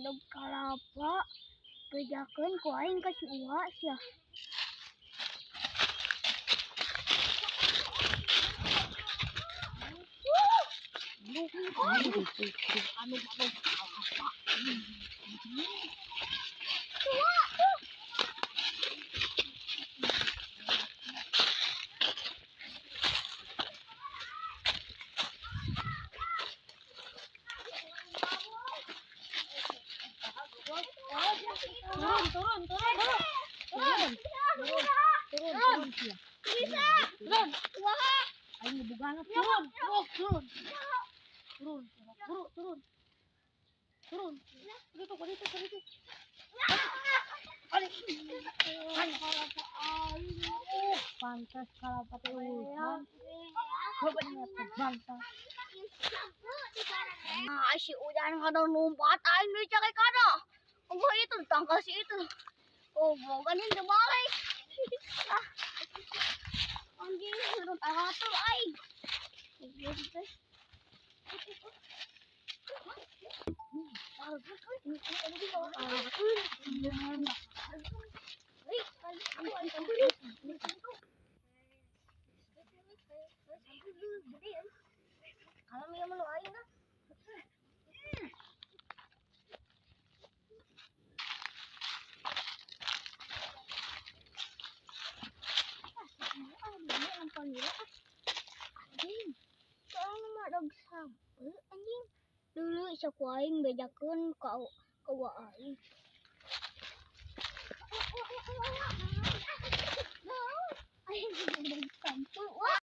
Badag kalapa. Bejakeun ku aing ka si Uwa sia. Anu badag kalapa. Uwa tuh. Turun, turun, turun. Turun. Turun, turun sia. Bisa. Turun. Wah. Aing ngebugana turun. Oh, turun. Turun, turun, turun. Turun. Dito, dito, dito. Ali. Ali. Pantas kalapa teh udan. Coba bangsa. Ah, si Udan kada numpat aing deui cakek kada. Oh, itu tangkal si itu. Oh, bukan itu balik. Ah. Anjing, turun atur aing. Kalau mau menu aing dah. Anjing, soalnya mah dog sampe anjing. Dulu sok aing bejakeun ka ka wa aing. Aing dog sampe. Wah.